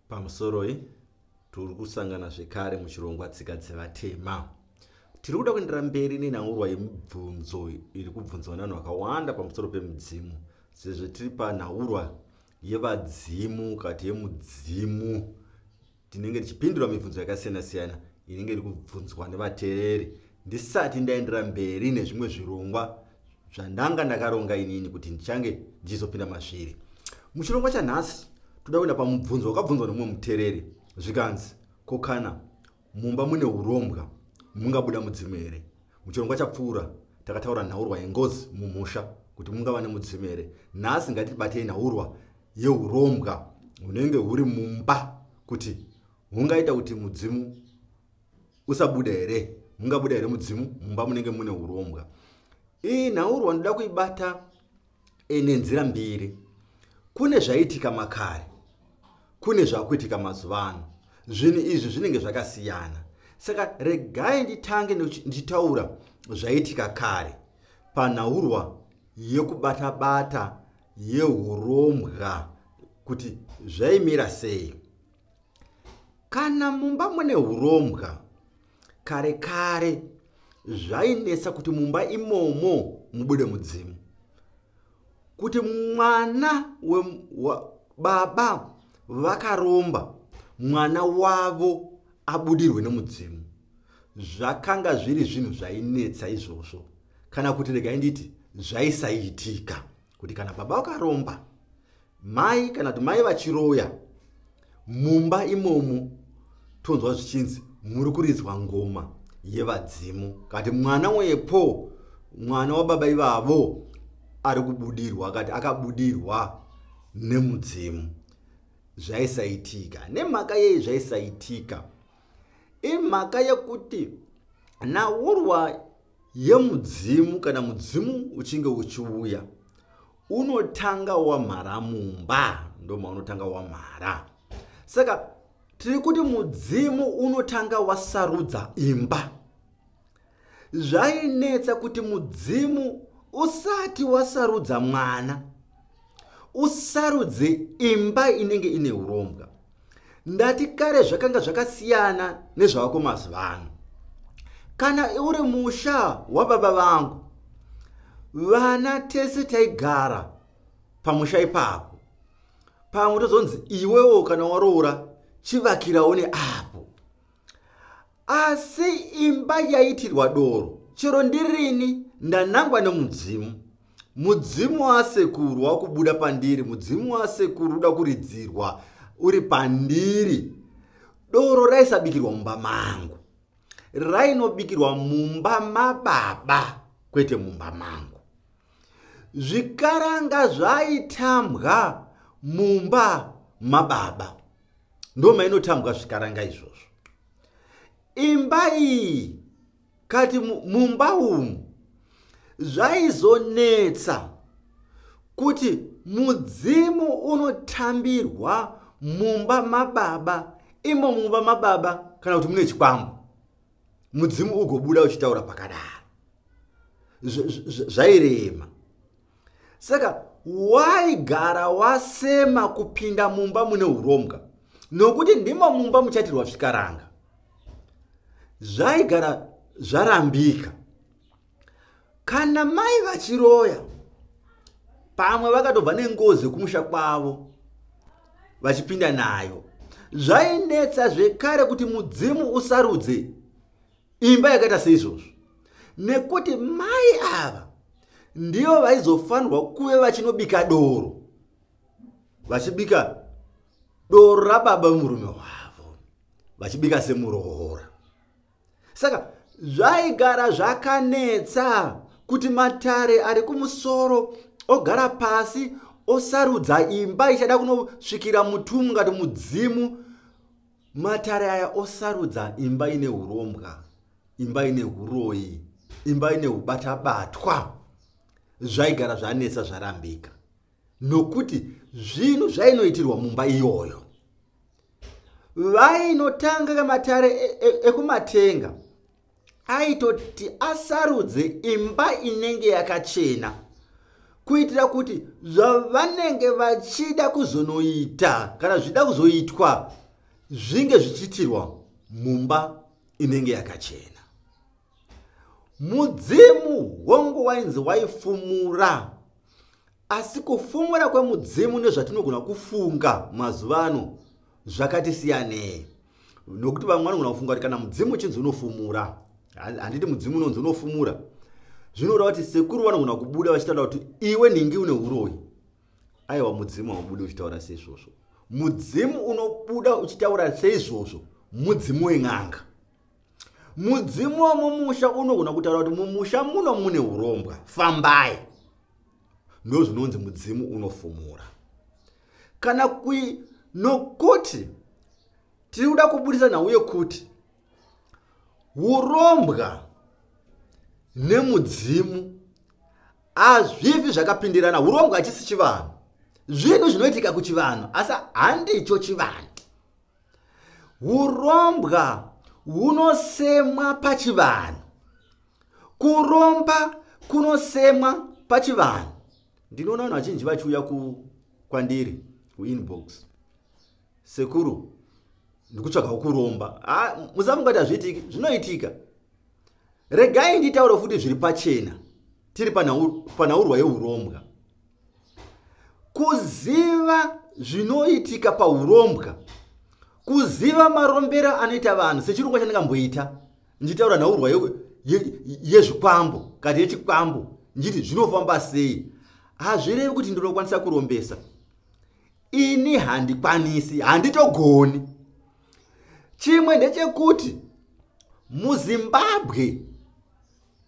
Pamusoroi, tiri kusangana zvekare muchirongwa Tsika Dzevatema. Tiri kuda kuendera mberi nenhaurwa yemibvunzo iri kubvunzwa nevanhu vakawanda pamusoro pemudzimu, sezvo tiri panhaurwa yevadzimu kati yemudzimu. Tinenge tichipindura mibvunzo yakasiyana-siyana inenge iri kubvunzwa nevateereri. Ndisati ndaendera mberi nezvimwe zvirongwa zvandanga ndakaronga inini kuti ndichange ndichizopinda mazviri muchirongwa chanhasi, toda kuenda pamubvunzo wakabvunzwa nemumwe muteereri, zvikanzi, "Ko kana mumba mune urombwa, mungabuda mudzimu here?" Muchirongwa chapfuura takataura nhaurwa yengozi mumusha, kuti mungava nemudzimu here. Nhasi ngatibatei nhaurwa yeurombwa hunenge huri mumba, kuti hungaita kuti mudzimu usabuda here, mungabuda here mudzimu mumba munenge mune urombwa. Iyi nhaurwa ndoda kuibata nenzira mbiri. Kune zvaiitika makare, kune zvakuitika mazuva ano. Zvinhu izvi zvinenge zvakasiyana, saka regai nditange ndichitaura zvaiitika kare panhaurwa yekubata-bata yeurombwa, kuti zvaimira sei. Kana mumba mune urombwa, kare kare zvainetsa kuti mumba imomo mubude mudzimu, kuti mwana baba vakaromba, mwana wavo abudirwe nemudzimu. Zvakanga zviri zvinhu zvainetsa izvozvo, kana kuti regai nditi zvaisaitika kuti kana baba vakaromba, mai kana kuti mai vachiroya, mumba imomo tonzwa zvichinzi muri kuridzwa ngoma yevadzimu, kati mwana wepo, mwana wababa ivavo ari kubudirwa, kati akabudirwa nemudzimu. Zvaisaitika. Nemhaka yei zvaisaitika? Imhaka yekuti nhaurwa yemudzimu, kana mudzimu uchinge uchiuya, unotanga wamhara mumba, ndomaunotanga wamhara. Saka tiri kuti mudzimu unotanga wasarudza imba. Zvainetsa kuti mudzimu usati wasarudza mwana usarudze imba inenge ine urombwa. Ndati kare zvakanga zvakasiyana nezvavako mazuva ano. Kana uri musha wababa vangu, vana tese taigara pamusha ipapo. Pamwe tozonzi, "Iwewo kana waroora, chivakirawo neapo." Asi imba yaitirwa doro, chero ndirini ndanangwa nemudzimu, mudzimu wasekuru wakubuda pandiri, mudzimu wasekuru uda kuridzirwa uri pandiri, doro raisabikirwa mumba mangu, rainobikirwa mumba mababa, kwete mumba mangu. Zvikaranga zvaitambwa mumba mababa, ndo mainotambwa zvikaranga izvozvo. Imba iyi kati mumba umu zvaizonetsa kuti mudzimu unotambirwa mumba mababa, imo mumba mababa, kana kuti mune chikwambo, mudzimu ugobuda uchitaura pakadaro. Zvairema. Saka waigara wasema kupinda mumba mune urombwa, nokuti ndimo mumba muchaitirwa zvikaranga. Zvaigara zvarambika. Kana mai vachiroya, pamwe vakatobva nengozi kumusha kwavo vachipinda nayo, zvainetsa zvekare kuti mudzimu usarudze imba yakaita seizvozvo, nekuti mai ava ndivo vaizofanirwa kuve vachinobika doro, vachibika doro rababa murume wavo, vachibika semuroora. Saka zvaigara zvakanetsa kuti matare ari kumusoro ogara pasi osarudza imba ichada kunosvikira mutumwa, ngati mudzimu. Matare aya osarudza imba ine urombwa, imba ine uroyi, imba ine ubatabatwa, zvaigara zvanetsa, zvarambika, nokuti zvinhu zvainoitirwa mumba iyoyo. Vainotanga kamatare ekumatenga aitoti asarudze imba inenge yakachena. Kuitira kuti zvavanenge vachida kuzonoita kana zvida kuzoitwa zvinge zvichiitirwa mumba inenge yakachena. Mudzimu hongu wainzi waifumura, asi kufumura kwemudzimu nezvatinogona kufunga mazuva ano zvakati siyanei, nokuti vamwe vanogona kufunga kuti kana mudzimu uchinzi unofumura, handiti mudzimu unonzi unofumura, zvinoreva kuti sekuru vanogona kubuda vachitaura kuti iwe nhingi une uroyi. Aiwa, mudzimu haubudi uchitaura seizvozvo. Mudzimu unobuda uchitaura seizvozvo mudzimu wen'anga. Mudzimu wemumusha unogona kutaura kuti mumusha muno mune urombwa, fambai. Ndozvinonzi mudzimu unofumura. Kana kui nokuti tiri kuda kubudisa nhau yekuti urombwa nemudzimu hazvifi zvakapindirana. Urombwa hachisi chivanhu, zvinhu zvinoitika kuchivanhu, asi handicho chivanhu. Urombwa hunosemwa pachivanhu, kuromba kunosemwa pachivanhu. Ndinoona vanhu vazhinji vachiuya kwandiri kuinbox, sekuru ndikutsvagawo kuromba. Musafunga kuti hazviitiki, zvinoitika. Regai nditaure futi zviri pachena, tiri panhaurwa yeurombwa. Kuziva zvinoitika paurombwa, kuziva marombero anoita vanhu, sechirongwa chandingamboita ndichitaura nhaurwa yezvikwambo kati yechikwambo, ndichiti zvinofamba sei, hazvirevi kuti ndinokwanisa kurombesa. Ini handikwanisi, handitogoni. Chimwe ndechekuti muZimbabwe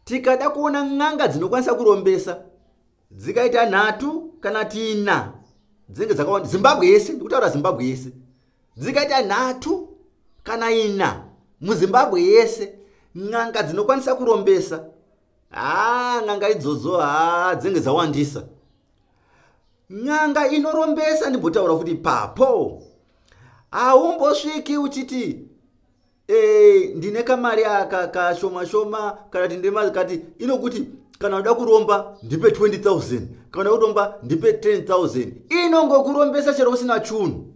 tikada kuona n'anga dzinokwanisa kurombesa dzikaita 3 kana 4 dzinenge dzakawanda. Zimbabwe yese, ndikutaura Zimbabwe yese, dzikaita 3 kana 4 muZimbabwe yese n'anga dzinokwanisa kurombesa, n'anga idzodzo dzinenge dzawandisa. N'anga inorombesa, ndimbotaura futi ipapo, haumbosviki uchiti ndine kamari aka kashoma shoma, kana kuti kati inokuti kana uda kuromba ndipe 20,000, kana uda kuromba ndipe 10,000. Inongokurombesa chero usina chunhu.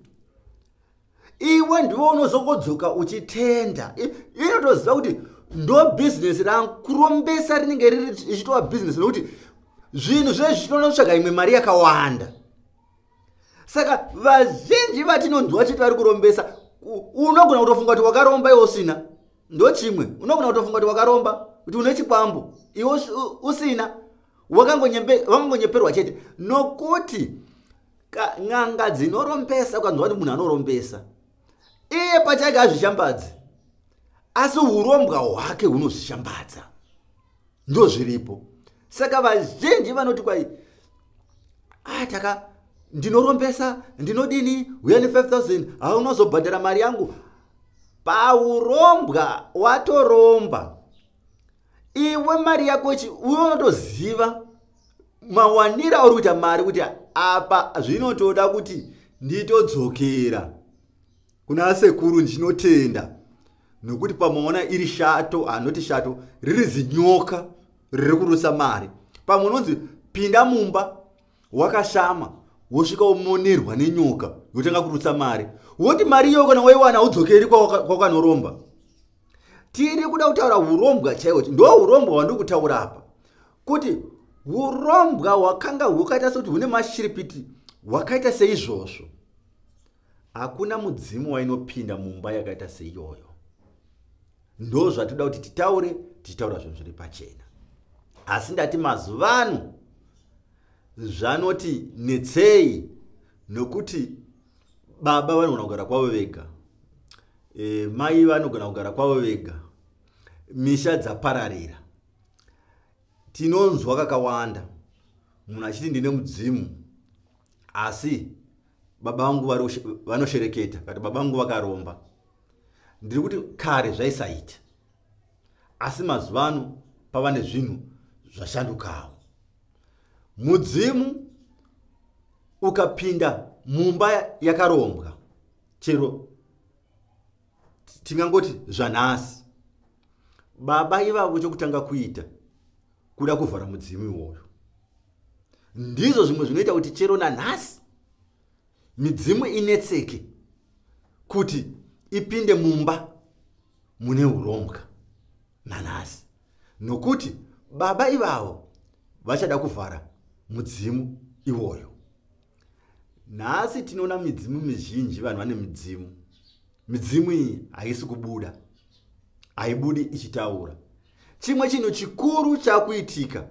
Iwe ndiwe unozongodzoka uchitenda. Inotoziva kuti ndo bhizinesi rangu kurombesa, rinenge riri ichitova bhizinesi, nokuti zvinhu zvezvi zvinonotsvaga imwe mari yakawanda. Saka vazhinji vatinonzwa chiti vari kurombesa, unogona kutofunga kuti wakaromba iwe usina. Ndochimwe, unogona kutofunga kuti wakaromba, kuti une chikwambo iwe usina, wakangonyeperwa chete. Nokuti n'anga dzinorombesa, ukanzwa kuti munhu anorombesa, iye pachake hazvishambadzi, asi urombwa hwake hunozvishambadza. Ndozviripo. Saka vazhinji vanoti kwai taka ndinorombesa, ndinodini, uya ne 5,000, haunozobhadhara mari yangu. Paurombwa watoromba iwe mari yako ichi, uye unotoziva mawanira auri kuita mari, kuti apa zvinotoda kuti nditodzokera kuna sekuru ndichinotenda, nokuti pamaona iri shato, anoti shato riri zinyoka riri kurutsa mari. Pamwe unonzi pinda mumba wakashama, wosvika womonerwa nenyoka yotanga kurutsa mari, woti mari iyoyo kana waiwana udzokeri kwakanoromba. Tiri kuda kutaura urombwa chaiwo, ndo urombwa hwandiri kutaura apa, kuti urombwa hwakanga hwakaita sekuti hune mashiripiti, hwakaita seizvozvo. Hakuna mudzimu wainopinda mumba yakaita seiyoyo. Ndo zvatoda kuti titaure, tichitaura zvinhu zviri pachena. Asi ndati mazuva ano zvanoti netsei, nokuti baba vanogona kugara kwavo vega, mai vanogona kugara kwavo vega, misha dzapararira. Tinonzwa kakawanda munhu achiti ndine mudzimu, asi baba vangu vanoshereketa, kati baba vangu vakaromba. Ndiri kuti kare zvaisaita, asi mazuva ano pava nezvinhu zvashandukawo. Mudzimu ukapinda mumba yakarombwa, chero tingangoti zvanhasi, baba ivavo chokutanga kuita kuda kuvhara mudzimu iwoyo. Ndizvo zvimwe zvinoita kuti chero nanhasi midzimu inetseke kuti ipinde mumba mune urombwa nanhasi, nokuti baba ivavo vachada kuvhara mudzimu iwoyo. Nhasi tinoona midzimu mizhinji, vanhu vane midzimu. Midzimu iyi haisi kubuda, haibudi ichitaura. Chimwe chinhu chikuru chakuitika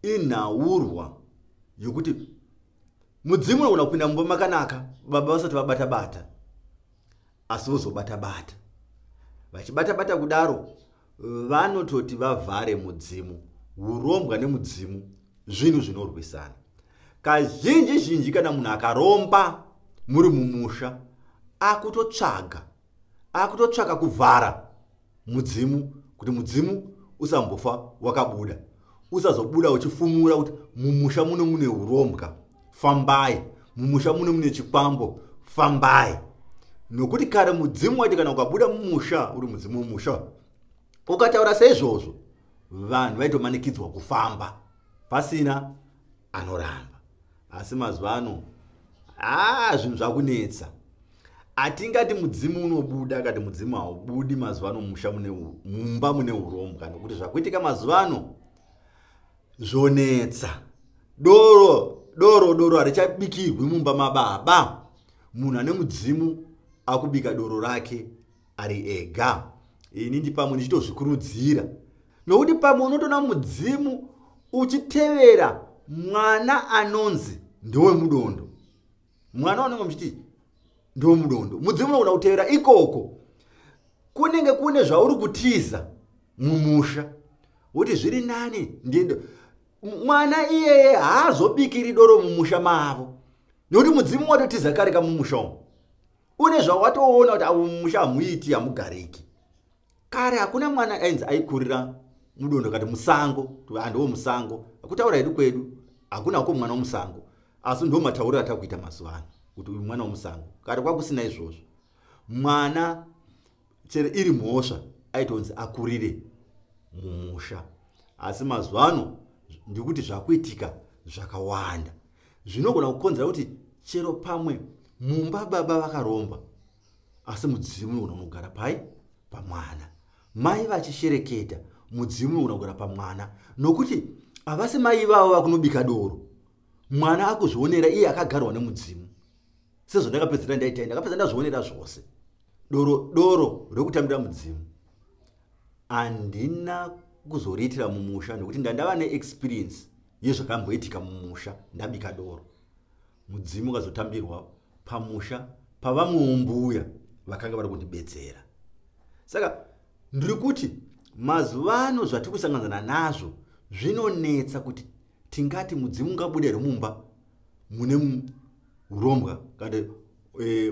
inhaurwa yokuti mudzimu unogona kupinda mumba makanaka, baba vasati vabata bata, asi vozobata bata. Vachibata bata kudaro, vanototi vavhare mudzimu. Urombwa nemudzimu zvinhu zvinorwisana. Kazhinji zhinji kana munhu akaromba muri mumusha, akutotsvaga kuvhara mudzimu kuti mudzimu usambofa wakabuda, usazobuda uchifumura kuti mumusha muno mune urombwa, fambai, mumusha muno mune chikwambo, fambai. Nokuti kare mudzimu waiti kana ukabuda mumusha, uri mudzimu wemusha, ukataura seizvozvo, vanhu vaitomanikidzwa kufamba pasina anoramba. Asi mazuva ano zvinhu zvakunetsa. Hatingati mudzimu unobuda kati mudzimu haubudi mazuva ano musha mumba mune urombwa, nokuti zvakuitika mazuva ano zvonetsa. Doro doro doro harichabikirwi mumba mababa. Munhu ane mudzimu akubika doro rake ari ega. Ini ndi pamwe ndichitozvikurudzira, nokuti pamwe unotoona mudzimu uchitevera mwana anonzi ndewemudondo. Mwana unenge muchiti ndewemudondo, mudzimu unogona kutevera ikoko. Kunenge kune zvauri kutiza mumusha, woti zviri nani ndiende. Mwana iyeye haazobikiri doro mumusha mavo, nokuti mudzimu watotiza kare kamumusha umu. Une zvawatoona kuti avo mumusha hamuiti, hamugariki. Kare hakuna mwana ainzi aikurira mudondo kati musango, handiwo musango. Kutaura hedu kwedu hakuna hako mwana womusango, asi ndo matauriro atakuita mazuva ano kuti uyu mwana womusango. Kare kwakusina izvozvo. Mwana chero iri mhosva aitonzi akurire mumusha. Asi mazuva ano ndikuti zvakuitika zvakawanda zvinogona kukonzera kuti chero pamwe mumba baba vakaromba, asi mudzimu unogona kunogara pai pamwana. Mai vachishereketa, mudzimu unogona kugara pamwana, nokuti havasi mai ivavo vakunobika doro. Mwana akuzvionera iye akagarwa nemudzimu. Sezvandakapedzera ndaita, ndakapedza ndazvionera zvose. Doro doro rekutambira mudzimu handina kuzoriitira mumusha, nekuti ndandava neexperience yezvakamboitika mumusha. Ndabika doro, mudzimu ukazotambirwa pamusha pavamwewo mbuya vakanga vari kundibetsera. Saka ndiri kuti mazuva ano zvatiri kusanganzana nazvo zvinonetsa kuti tingati mudzimu ungabude here mumba mune urombwa kana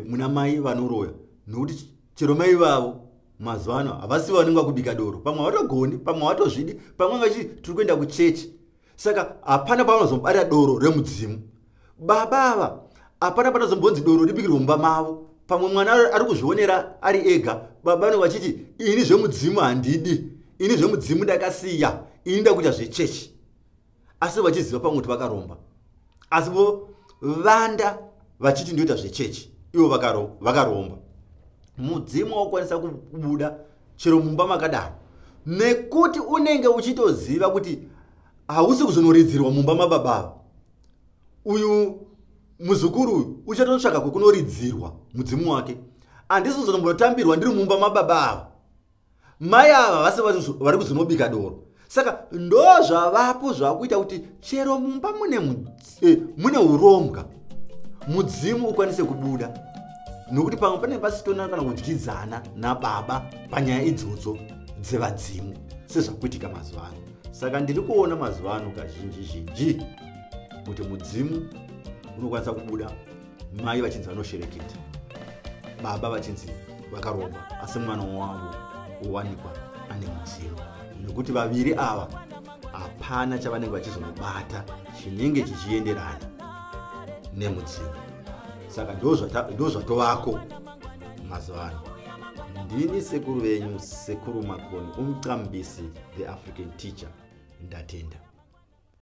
muna mai vanoroya, nokuti chero mai vavo mazuva ano havasi vanenge vakubika doro. Pamwe havatogoni, pamwe havatozvidi, pamwe vachiti tiri kuenda kuchechi, saka hapana pavanozobata doro remudzimu. Baba ava hapana panozombonzi doro ribikirwe mumba mavo. Pamwe mwana ari kuzvionera ari ega, baba vanenge vachiti ini zvemudzimu handidi, ini zvemudzimu ndakasiya, ini ndakuita zvechechi, asi vachiziva pamwe kuti vakaromba, asi vo vanda vachiti ndoita zvechechi, ivo vakaromba. Mudzimu waukwanisa kubuda chero mumba makadaro, nekuti unenge uchitoziva kuti hausi kuzonoridzirwa mumba mababa. Uyu muzukuru uyu uchatotsvaka kwekunoridzirwa mudzimu wake. Handisi kuzonombotambirwa ndiri mumba mababa ava, mai ava vasi vari kuzonobika doro. Saka ndo zvavapo zvakuita kuti chero mumba mune urombwa mudzimu ukwanise kubuda, nokuti pamwe panenge pasitona kana kudyidzana nababa panyaya idzodzo dzevadzimu, sezvakuitika mazuva ano. Saka ndiri kuona mazuva ano kazhinji zhinji kuti mudzimu unokwanisa kubuda mai vachinzi vanoshereketa, baba vachinzi vakaromba, asi mwana wavo wowanikwa ane mudzimu, nekuti vaviri ava hapana chavanenge vachizonobata chinenge chichienderana nemudzimu. Saka ndo zvatovako mazuva ano. Ndini sekuru venyu, Sekuru Makoni, Umcambisi, the African Teacher. Ndatenda.